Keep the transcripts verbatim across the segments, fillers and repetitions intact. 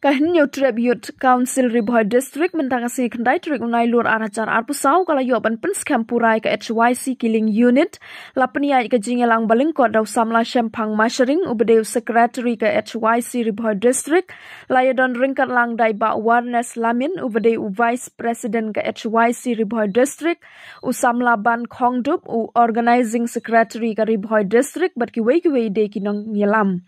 Ka Hynñiewtrep Youth Council Ri Bhoi District mynta ka sngi khyndai tarik u Nailur ar hajar arphew saw ka la ïoh ban pynskhem pura ïa ka H Y C Killing Unit. La pynïaid ka jingïalang ba lyngkot da u samla Shemphang Mashering uba dei u secretary ka H Y C Ri Bhoi District. La ïadon ryngkat lang da i bah Warnes Lamin uba dei u vice president ka H Y C Ri Bhoi District, u samla Ban Khongdup u organizing secretary ka Ri Bhoi District bad kiwei kiwei de ki nongïalam.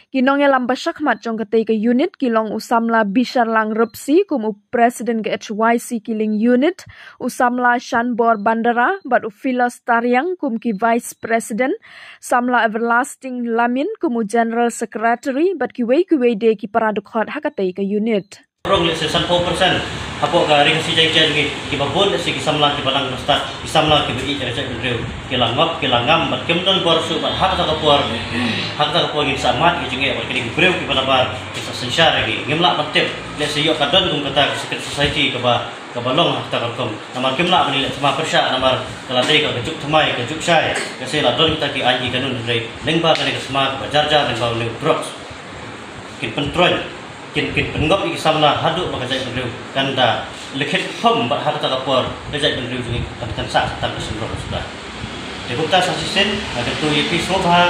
Ki nongïalam ba shakhmat jong katei ka unit ki long u samla Bisharlang Rupsi kum u president ka H Y C Killing Unit, u samla Shanbor Bandara bad u Philos Tariang kum ki vice president, samla Everlasting Lamin kum u general secretary bad kiwei kiwei de ki para dkhot ha katei ka unit. Rong lehse sanphew percent hapoh ka Ri Khasi Jaiñtia jong ngi, kiba bun lehse ki samla kiba nang ba stad, ki samla kiba ïeit ïa ka jaitbynriew, ki la ngop, ki la ngam bad kim don bor shuh bad ha kata ka por, ha kata ka por ngin sa mad ïa ki jingeh bad kine ki briew kiba nabar ki sa synshar ïa ki. Ngim lah ban tip lehse ïoh ka don kum kata ka secret society kaba, kaba long ha kata ka rukom. Namar kim lah ban ïaleh thma pyrshah namar ka la dei ka juk thymmai ka juk shai. Lehse la don kita ki aiñ ki kanun hynrei lyngba kane ka thma kaba jar jar lyngba une u drugs kin pyntroiñ, kin, kin pynngop ïa ki samla haduh ba ka jaitbynriew kan da lkhit khum bad ha kata ka por ka jaitbynriew jong ngi kan, kan sah tang ka shynrong suda. Te kumta sa shisien nga kyntu ïa phi sngewbha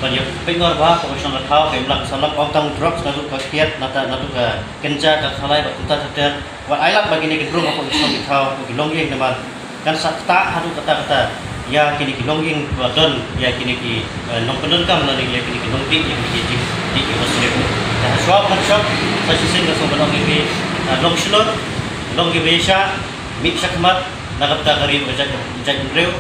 ban ïa pynngor bha ka shynrong ka thaw, ka imlang ka samla, ym tang drugs naduh ka kiad, nata naduh ka kynja ka khalai bad kumta ter ter. Wat ai lad ba kine ki briew hapoh ka shynrong ka thaw, ki longïing namar kan sa ktah haduh katta katta ïa kine ki longïing ba don ïa kine ki, eh, nongpyndonkam lane ïa kine ki nongdih, ïa kine ki jingdih ïa ka snem. Te ha shuwa ban shop sa shisien nga sngewbha ban ong ïa phi, eh, long shlur, long kiba ïaishah, mih shakhmat na ka bynta ka ri bad ka jait, jaitbynriew.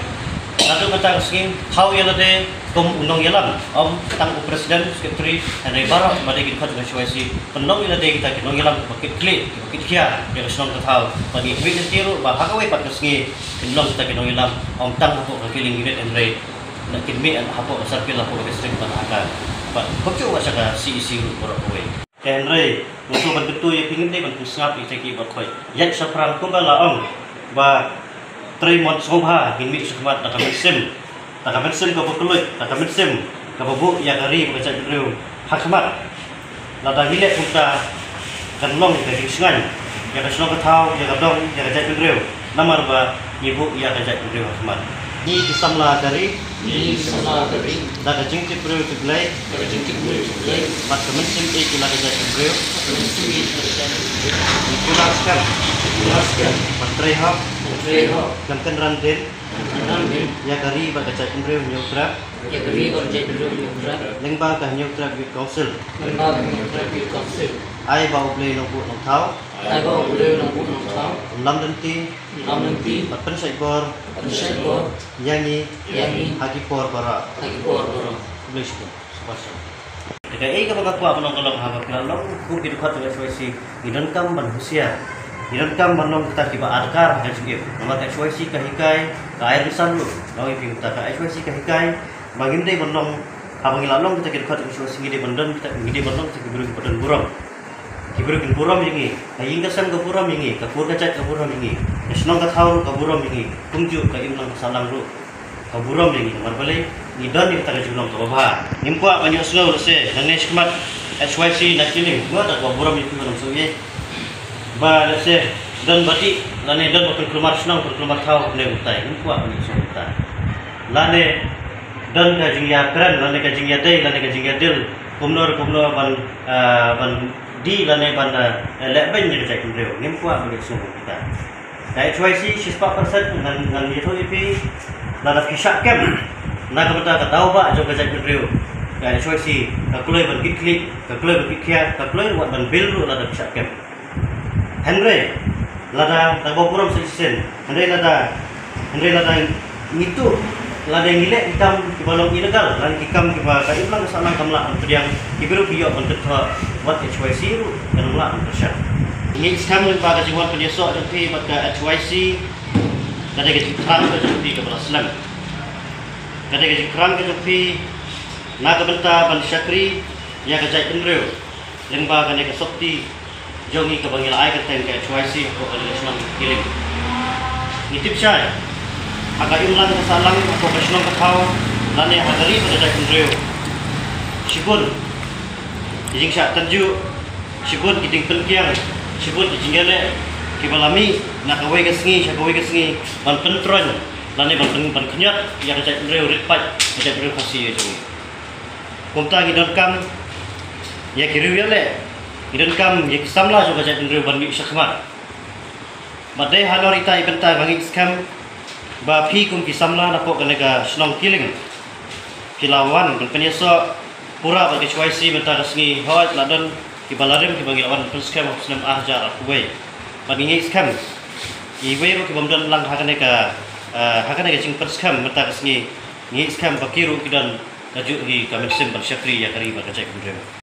Naduh mynta ka sngi thaw ïa lade kum u nongïalam, ym tang u president, secretary, hynrei baroh ba dei ki dkhot jong ka H Y C. Pynlong ïa lade kita ki nongïalam kiba kit khlieh, kiba kit khia ïa ka shnong ka thaw. Bad ngi khmih lynti ruh ba ha kawei pat ka sngi kin long kita ki nongïalam, ym tang hapoh ka Killing Unit hynrei kin mih hapoh ka circle, hapoh ka district bad ha ka, bad kumjuh wat sha ka C E C ruh baroh kawei. Te hynrei nga shu ban kyntu ïa phi, ngim dei ban pynsngap ïa kita ki bor khoi. Ïaid shaphrang kumba la ong ba trei mon sngewbha, ngin mih shakhmat da ka mynsiem, da ka mynsiem kaba kylluid, da ka mynsiem kaba buh ïa ka ri bad ka jaitbynriew ha khmat. Lada ngi leh kumta kan long ka jingshngaiñ ïa ka shnong ka thaw, ïa ka dong, ïa ka jaitbynriew. Namar ba ngi buh ïa ka jaitbynriew ha khmat. Ngi ki samla ka ri. Ngi ki samla ka ri. Da ka jingtip briew tip Blei. Da ka jingtip briew tip Blei. Bad ka mynsiem ïeit ïa la ka jaitbynriew. Bad ka mynsiem ïeit ïa la ka jaitbynriew. Ngi kyrpad skhem. Kyrpad skhem. Ban trei hok. Ban trei hok. Khlem kynran dien. Khlem kynran dien. Ïa ka ri bad ka jaitbynriew Hynñiewtrep. Ïa ka ri bad ka jaitbynriew Hynñiewtrep. Lyngba ka Hynñiewtrep Youth Council. Lyngba ka Hynñiewtrep Youth Council. Ai ba U Blei Nongbuh Nongthaw. Ai ba U Blei Nongbuh Nongthaw. Lam lynti. Lam lynti. Bad pynshait bor. Pynshait bor. Ïa ngi. Ïa ngi. Ha ki por baroh. Ha ki por baroh. Khublei shibun. Te kaei kaba nga kwah ban ong ka long, haba phi la long kum ki dkhot jong ka H Y C, ngi donkam ban husiar. Ngi donkam ban long kita kiba adkar ha ka jingim. Namar ka H Y C ka hikai, ka ai rynsan ruh. Nga ong ïa phi kumta, ka H Y C ka hikai ba ngim dei ban long, haba ngi la long kita ki dkhot jong ka H Y C, ngi dei ban don kita, ngi dei ban long kita ki briew kiba don burom. Ki briew kin burom ïa ngi, ka ïing ka sem ka burom ïa ngi, ka kur ka jait ka burom ïa ngi, ka shnong ka thaw ruh ka burom ïa ngi, kumjuh ka imlang ka sahlang ruh ka burom ïa ngi. Namar balei? Ngi don ïa kata ka jinglong kaba bha. Ngim kwah ban ïohsngew lehse nangne shakhmat H Y C na Killing, nga da kaba burom ïa phi, ba nang sngewthuh ba lehse don ba dih lane don ba pynkulmar shnong, pynkulmar thaw, kumne kumtai. Ngim kwah ban ïohsngew kumta. Lane don ka jingïakren lane ka jingïadei lane ka jingïadil kumno re kumno ban, ah, ban dih lane ban, ah, leh beiñ ïa ka jaitbynriew. Ngim kwah ban ïohsngew kumta. Ka H Y C shispah percent ngan, ngan ïathuh ïa phi, lada phi shah kem na ka bynta ka daw bah jong ka jaitbynriew, ka H Y C ka kloi ban kit khlieh, ka kloi ban kit khia, ka kloi ruh wat ban bill ruh lada phi shah kem. Hynrei lada, da kaba burom sa shisien, hynrei lada, hynrei lada ngi tuh, lada ngi leh ki kam kiba long illegal, lane ki kam kiba ka imlang ka sahlang kam lah ban pdiang, ki briew ki ïoh ban kynthoh, wat H Y C ruh kan ym lah ban pyrshang. Ngi skhem lyngba ka jingwan pynïasoh jong phi bad ka H Y C, ka dei ka jingthrang ka jong phi kaba la slem. Ka dei ka jingthrang ka jong phi na ka bynta ban shakri ïa ka jaitbynriew lyngba kane ka sopti jong ngi kaba ngi la ai kyrteng ka H Y C hapoh kane ka shnong Killing. Ngi tip shai ha ka imlang ka sahlang hapoh ka shnong ka thaw lane ha ka ri bad ka jaitbynriew, shibun ki jingshah tynjuh, Shibun ki jingpynkiang, shibun ki jingïaleh kiba la mih na kawei ka sngi sha kawei ka sngi ban pyntroiñ lane ban pyn, ban khñiot ïa ka jaitbynriew, rit paid ka jaitbynriew Khasi ïa jong ngi. Kumta ngi donkam ïa ki riewïaleh, ngi donkam ïa ki samla jong ka jaitbynriew ban mih shakhmat. Bad dei halor ita i bynta nga ngeit skhem ba phi kum ki samla napoh kane ka shnong Kiling ki la wan ban pynïasoh pura bad ka H Y C mynta ka sngi. Hooid, la don kiba la rim kiba ngi la wan pynskhem ha u snem ar hajar arphew wei. Bad ngi ngeit skhem iwei ruh kibym don lang ha kane ka, eh, ha kane ka jingpynskhem mynta ka sngi, ngi ngeit skhem ba ki ruh ki don kajuh hi ka mynsiem ban shakri ïa ka ri bad ka jaitbynriew.